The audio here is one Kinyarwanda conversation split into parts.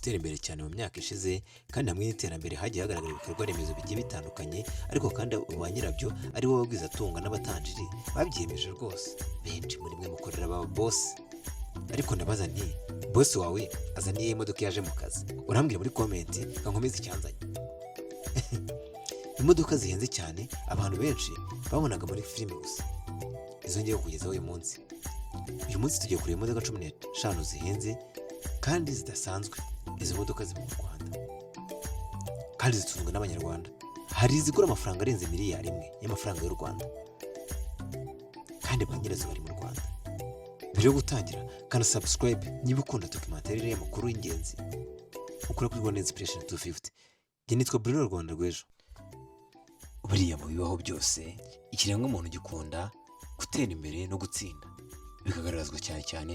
gutera imbere cyane mu myaka ishize, kandi hamwe n'iterambere hagiye hagaragara ibikorwa remezo bigiye bitandukanye, ariko kandi ba nyirabyo ari bo bagwizatunga n'abatanjiri babyiyemeje rwose. Benshi muri mwe mukorera aba boss, ariko ndabaza nti: boss wawe azaniye imodoka yaje mu kazi? Urambwira muri comment ngo nkomeze icyanzanye. Imodoka zihenze cyane abantu benshi babonaga muri filime gusa, izo ngiye kukugezaho uyu munsi. Uyu munsi tugiye kureba imodoka 15 zihenze kandi zidasanzwe. Izo modoka ziba mu Rwanda kandi zitunzwe n'Abanyarwanda. Hari izigura amafaranga arenze miliyari 1 y'amafaranga y'u Rwanda, kandi ba nyirazo bari mu Rwanda. Mbere yo gutangira, kanda subscribe niba ukunda documentary y'amakuru y'ingenzi ukora kuri Rwanda Inspiration 250. Njye nitwa Bruno Rwanda rw'ejo. Buriya mu bibaho byose, ikiremwamuntu gikunda gutera imbere no gutsinda, bikagaragazwa cyane cyane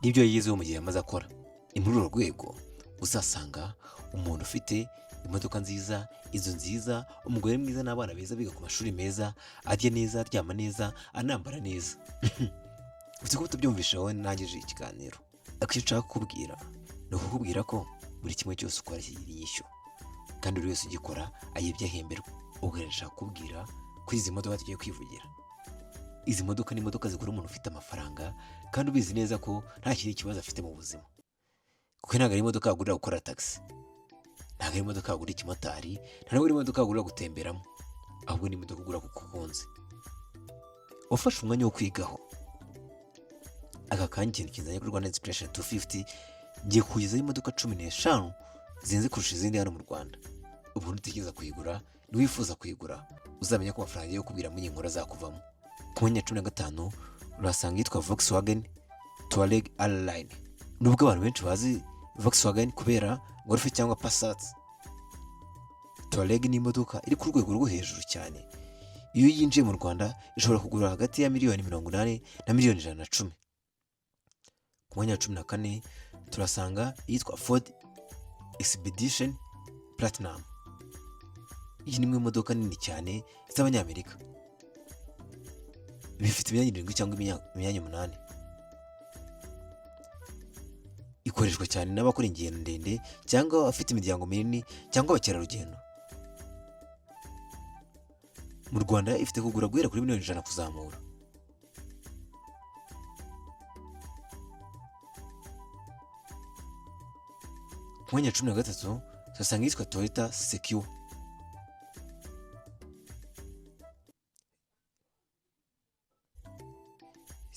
n'ibyo yizeho mu gihe yamaze akora. Ni muri urwo rwego uzasanga umuntu ufite imodoka nziza, inzu nziza, umugore mwiza n'abana beza biga ku mashuri meza, arya neza, aryama neza, anambara neza. Uzi ko utabyumvisha wowe nangije ikiganiro, ariko icyo nshaka kukubwira ni ukukubwira ko buri kimwe cyose ukora kigira inyishyu, kandi buri wese ugikora ayibye ahemberwa. Ubwo rero nshaka kukubwira ko izi modoka tugiye kwivugira, izi modoka ni imodoka zigura umuntu ufite amafaranga kandi ubizi neza ko nta kindi kibazo afite mu buzima, kuko ntabwo ari imodoka wagurira gukora tagisi, ntabwo ari imodoka wagurira ikimotari, nta nubwo ari imodoka wagurira gutemberamo, ahubwo ni imodoka ugura kuko ukunze, wafashe umwanya wo kwigaho. Aka kanya ikintu kinzanye kuri Rwanda Inspiration 250, ngiye kugezaho imodoka 15 zihenze kurusha izindi hano mu Rwanda. Ubwo nutekereza kuyigura, niwifuza kuyigura, uzamenya ko amafaranga yo kubwira muri iyi nkuru azakuvamo. Ku mwanya wa 15 urasanga yitwa Volkswagen Touareg R-Line. Nubwo abantu benshi bazi Volkswagen kubera Golf cyangwa Passat, Touareg ni imodoka iri ku rwego rwo hejuru cyane. Iyo yinjiye mu Rwanda ishobora kugura hagati ya miliyoni 80 na miliyoni 110. Ku mwanya wa 14 turasanga iyitwa Ford Expedition Platinum. Iyi ni imwe mu modoka nini cyane z'Abanyamerika, bifite imyanya irindwi cyangwa imyanya umunani. Ikoreshwa cyane n'abakora ingendo ndende cyangwa abafite imiryango minini cyangwa abakerarugendo. Mu Rwanda ifite kugura guhera kuri miliyoni 100 kuzamura. Ku mwanya wa 13 tuhasanga iyitwa Toyota Secure.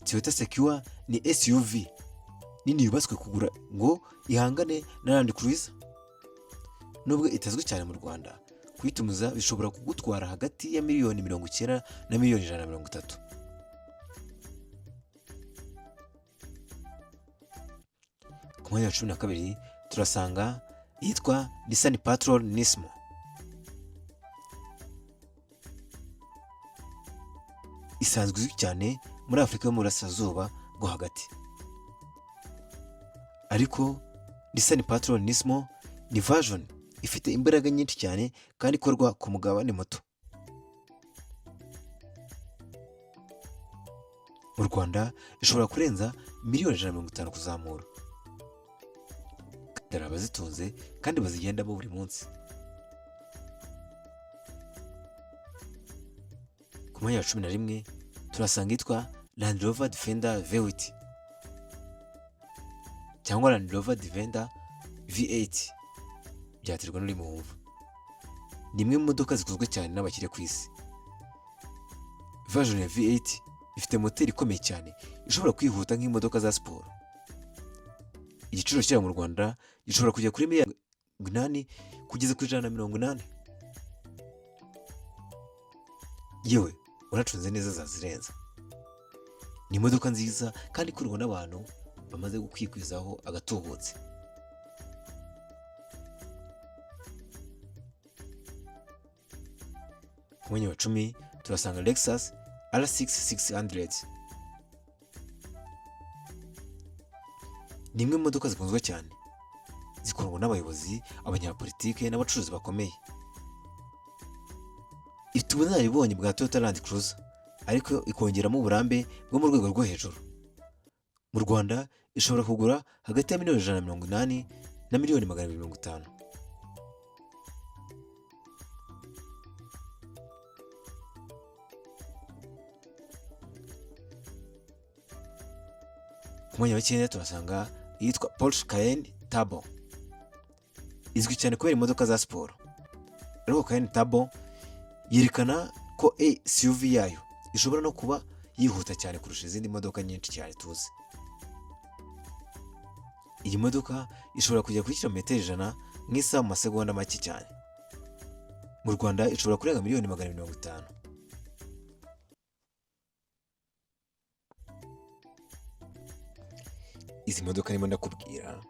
Toyota Secure ni SUV nini yubatswe kugura ngo ihangane na Land Cruiser. Nubwo itazwi cyane mu Rwanda, kuyitumiza bishobora kugutwara hagati ya miliyoni 90 na miliyoni 130. Ku mwanya wa 12 turasanga iyitwa Nissan Patrol Nismo. Isanzwe izwi cyane muri Afurika yo mu Burasirazuba bwo Hagati, ariko Nissan Patrol Nismo ni version ifite imbaraga nyinshi cyane kandi ikorwa ku mugabane muto. Mu Rwanda ishobora kurenza miliyoni 150 kuzamura. Hari abazitunze kandi bazigendamo buri munsi. Ku mwanya wa 11 turasanga yitwa Land Rover Defender V8 cyangwa Land Rover Defender V8, byaterwa n'ururimi wumva. Ni imwe mu modoka zikunzwe cyane n'abakire ku isi. Version ya V8 ifite moteri ikomeye cyane ishobora kwihuta nk'imodoka za siporo. Igiciro cyayo mu Rwanda gishobora kujya kuri miliyoni 80 kugeza ku 180. Yewe, unacunze neza zazirenza. Ni imodoka nziza kandi ikundwa n'abantu bamaze gukwikwizaho agatubutse. Ku mwanya wa 10 turasanga Lexus RX 600. Ni imwe mu modoka zikunzwe cyane, zikundwa n'abayobozi, abanyapolitike n'abacuruzi bakomeye. Ifite ubunararibonye bwa Toyota Land Cruiser, ariko ikongeramo uburambe bwo mu rwego rwo hejuru. Mu Rwanda ishobora kugura hagati ya miliyoni 180 na na miliyoni 250. Ku mwanya wa cyenda turasanga iyitwa Porsche Cayenne Turbo. Izwi cyane kubera imodoka za siporo, ariko Cayenne Turbo yerekana ko SUV yayo ishobora no kuba yihuta cyane kurusha izindi modoka nyinshi cyane tuzi. Iyi modoka ishobora kugera kuri kilometero 100 mu isaha mu masegonda make cyane. Mu Rwanda ishobora kurenga miliyoni 250. Izi modoka ndimo ndakubwira,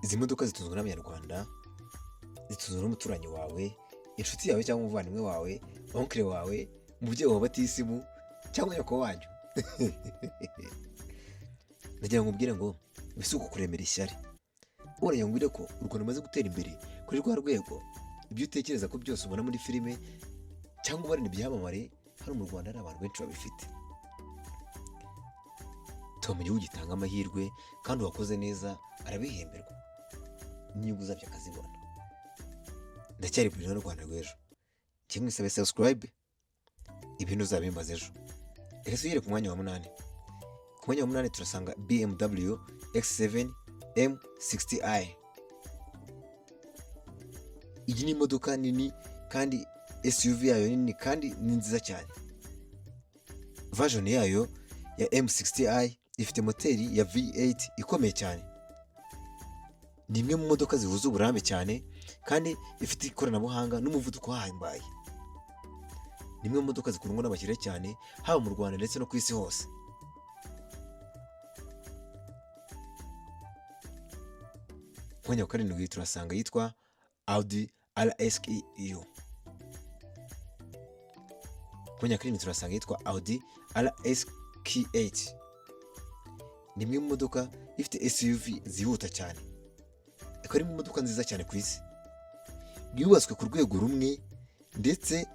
izi modoka zitunzwe n'Abanyarwanda, zitunzwe n'umuturanyi wawe, inshuti yawe cyangwa umuvandimwe wawe, oncle wawe, umubyeyi wawe batisimu cyangwa nyoko wanyu. Ndagira ngo ubwire ngo mbese uku kuremera ishyari, uragira ngo ubwire ko u Rwanda rumaze gutera imbere kuri rwa rwego ibyo utekereza ko byose ubona muri filime cyangwa ubona ibyamamare, hano mu Rwanda hari abantu benshi babifite. Tuba mu gihugu gitanga amahirwe, kandi uwakoze neza arabihemberwa n'inyungu zabyo akazibona. Ndacyari Bruno Rwanda rw'ejo. Kimwe isabe subscribe, ibintu uzabimbaza ejo. Reka tugere ku mwanya wa munani. Ku mwanya wa munani turasanga BMW X7 M60i. Iyi ni imodoka nini kandi SUV yayo nini kandi ni nziza cyane. Version yayo ya M60i ifite moteri ya V8 ikomeye cyane. Ni imwe mu modoka zihuza uburambe cyane kandi ifite ikoranabuhanga n'umuvuduko uhambaye. Ni imwe mu modoka zikundwa n'abakiriya cyane, haba mu Rwanda ndetse no ku isi hose. Ku mwanya wa karindwi turasanga yitwa Audi RSQ. Ku mwanya wa karindwi turasanga yitwa Audi RSQ8. Ni imwe mu modoka ifite SUV zihuta cyane, ikaba ari mu modoka nziza cyane ku isi, yubatswe ku rwego rumwe ndetse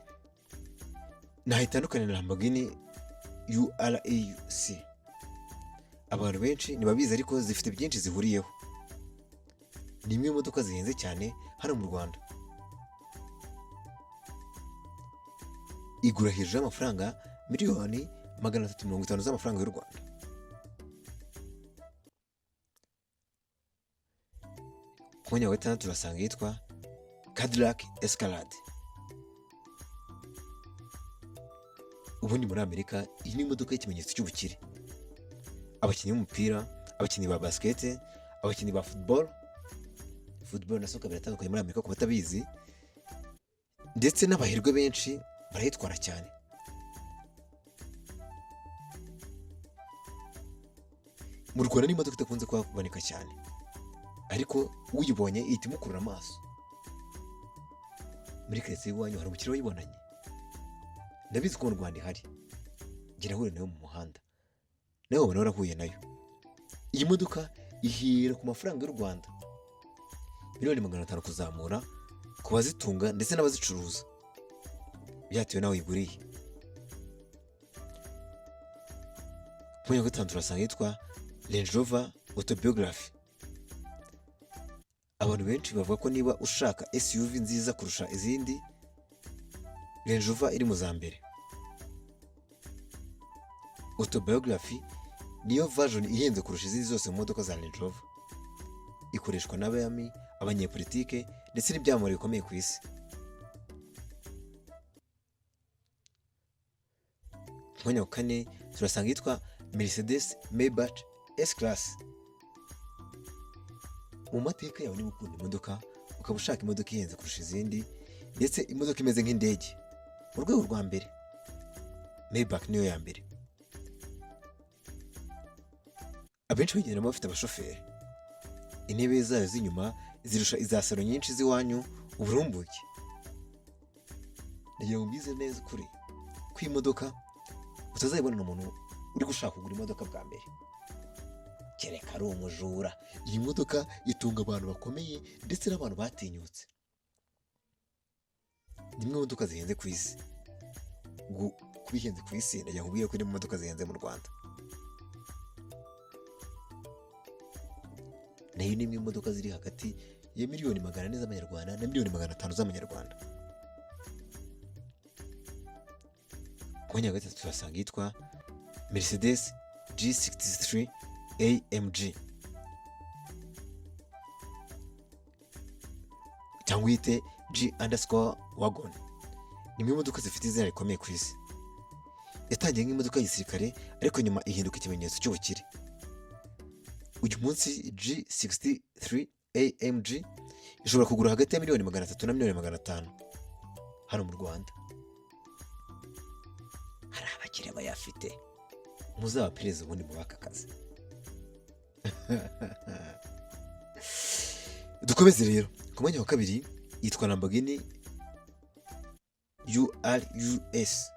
ntaho itandukanye na Lamborghini URAC. Abantu benshi ntibabizi, ariko zifite byinshi zihuriyeho. Ni imwe mu modoka zihenze cyane hano mu Rwanda, igura hejuru y'amafaranga miliyoni 350 z'amafaranga y'u Rwanda. Ku mwanya wa gatandatu turasanga yitwa Cadillac Escalade. Ubundi muri Amerika iyi ni imodoka y'ikimenyetso cy'ubukire. Abakinnyi b'umupira, abakinnyi ba basket, abakinnyi ba football, football na soccer biratandukanye muri Amerika ku batabizi, ndetse n'abaherwe benshi barayitwara cyane. Mu Rwanda ni imodoka idakunze kuhaboneka cyane, ariko uyibonye ihita imukurura amaso. Muri karitsiye iwanyu hari umukire wayibonanye? Ndabizi ko mu Rwanda ihari, njye nahuye nayo mu muhanda, nawe wabona warahuye nayo. Iyi modoka ihera ku mafaranga y'u Rwanda miliyoni 500 kuzamura ku bazitunga ndetse n'abazicuruza, byatewe n'aho uyiguriye. Ku mwanya wa gatanu turasanga yitwa Range Rover Autobiography. Abantu benshi bavuga ko niba ushaka SUV nziza kurusha izindi, Range Rover iri mu za mbere. Autobiography niyo version ihenze kurusha izindi zose mu modoka za Range Rover. Ikoreshwa n'abami, abanyepolitike ndetse n'ibyamamare bikomeye ku isi. Ku mwanya wa kane turasanga yitwa Mercedes Maybach S Class. Mu mateka yawe, niba ukunda imodoka, ukaba ushaka imodoka ihenze kurusha izindi ndetse imodoka imeze nk'indege mu rwego rwa mbere, Maybach niyo ya mbere. Abenshi bayigendamo bafite abashoferi. Intebe zayo z'inyuma zirusha iza salo nyinshi z'iwanyu uburumbuke. Ndagira ngo mbize neza ukuri ko iyi modoka utazayibonera umuntu uri gushaka kugura imodoka bwa mbere, kereka ari umujura. Iyi modoka itunga abantu bakomeye ndetse n'abantu batinyutse. Ni imwe mu modoka zihenze ku isi. Kuba ihenze ku isi, ndagira ngo nkubwire ko iri mu modoka zihenze mu Rwanda. Nayo ni imwe mu modoka ziri hagati ya miliyoni 400 z'amanyarwanda na miliyoni 500 z'amanyarwanda. Ku mwanya wa gatatu tuhasanga iyitwa Mercedes G63 AMG cyangwa uyite G_wagon. Ni imwe mu modoka zifite izina rikomeye ku isi. Yatangiye nk'imodoka ya gisirikare, ariko nyuma ihinduka ikimenyetso cy'ubukire. Uyu munsi G63 AMG ishobora kugura hagati ya miliyoni 300 na miliyoni 500 hano mu Rwanda. Hari abakire bayafite, muzabapereze ubundi mubaka akazi. Dukomeze rero ku mwanya wa kabiri, yitwa Lamborghini URUS.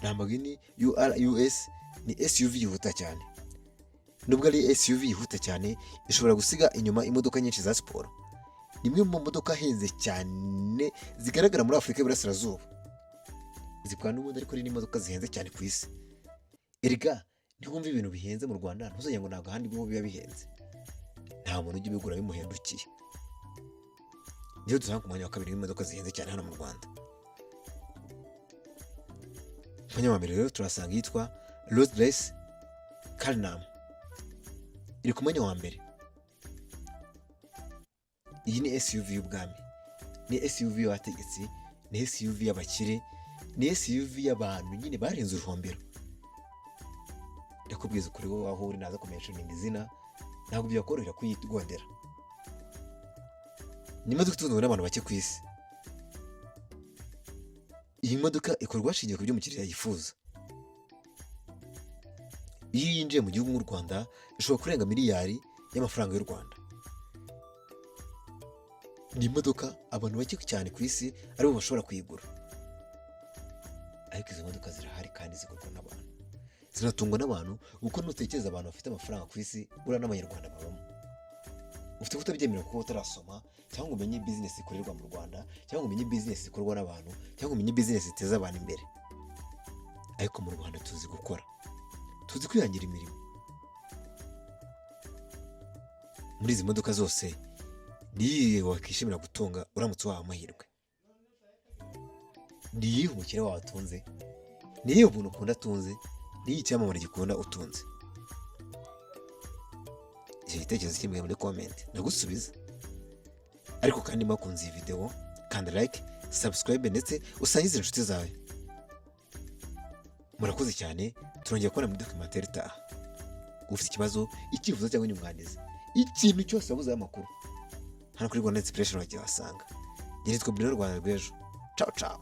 Lamborghini URUS ni SUV yihuta cyane. Nubwo ari SUV yihuta cyane, ishobora gusiga inyuma imodoka nyinshi za siporo. Ni imwe mu modoka ahenze cyane zigaragara muri Afurika y'Iburasirazuba. Zikora n'ubundi, ariko ni n'imodoka zihenze cyane ku isi. Erega ntiwumve ibintu bihenze mu Rwanda, ntuzajya ngo ntabwo ahandi biba bihenze. Nta muntu ujya ubigura bimuhendukiye. Niyo dusanga ku mwanya wa kabiri w'imodoka zihenze cyane hano mu Rwanda. Ku mwanya wa mbere rero turasanga iyitwa Rolls Royce Cullinan, iri ku mwanya wa mbere. Iyi ni SUV y'ubwami, ni SUV y'abategetsi, ni SUV y'abakire, ni SUV y'abantu nyine barenze uruhombero. Ndakubwiza ukuri, wowe aho uri naza kumentioninga izina, ntabwo byakorohera kuyigondera. Ni imodoka itunzwe n'abantu bake ku isi. Iyi modoka ikorwa hashingiwe ku byo umukiriya yifuza. Iyo yinjiye mu gihugu nk'u Rwanda, ishobora kurenga miliyari y'amafaranga y'u Rwanda. Ni imodoka abantu bake cyane ku isi aribo bashobora kuyigura, ariko izo modoka zirahari kandi zigurwa n'abantu, zinatungwa n'abantu, kuko nutekereza abantu bafite amafaranga ku isi, buriya n'Abanyarwanda babamo. Ufite kutabyemera kuko utarasoma cyangwa ngo umenye bizinesi ikorerwa mu Rwanda, cyangwa ngo umenye bizinesi ikorwa n'abantu, cyangwa ngo umenye bizinesi ziteza abantu imbere. Ariko mu Rwanda tuzi gukora, tuzi kwihangira imirimo. Muri izi modoka zose, niyihe wakishimira gutunga uramutse wahawe amahirwe? Ni iyihe umukire wawe atunze? Ni iyihe umuntu ukunda atunze? Ni iyihe icyamamare gikunda utunze? Icyo gitekerezo kimwe muri comment ndagusubiza. Ariko kandi niba wakunze iyi video, kanda like, subscribe, ndetse usangize inshuti zawe. Murakoze cyane, turongera kubona muri documentaire itaha. Ufite ikibazo, icyifuzo cyangwa inyunganizi, ikintu cyose wabuzeho amakuru, hano kuri Rwanda Inspiration wagiye wasanga. Njye nitwa Bruno Rwanda rw'ejo. Ciao ciao.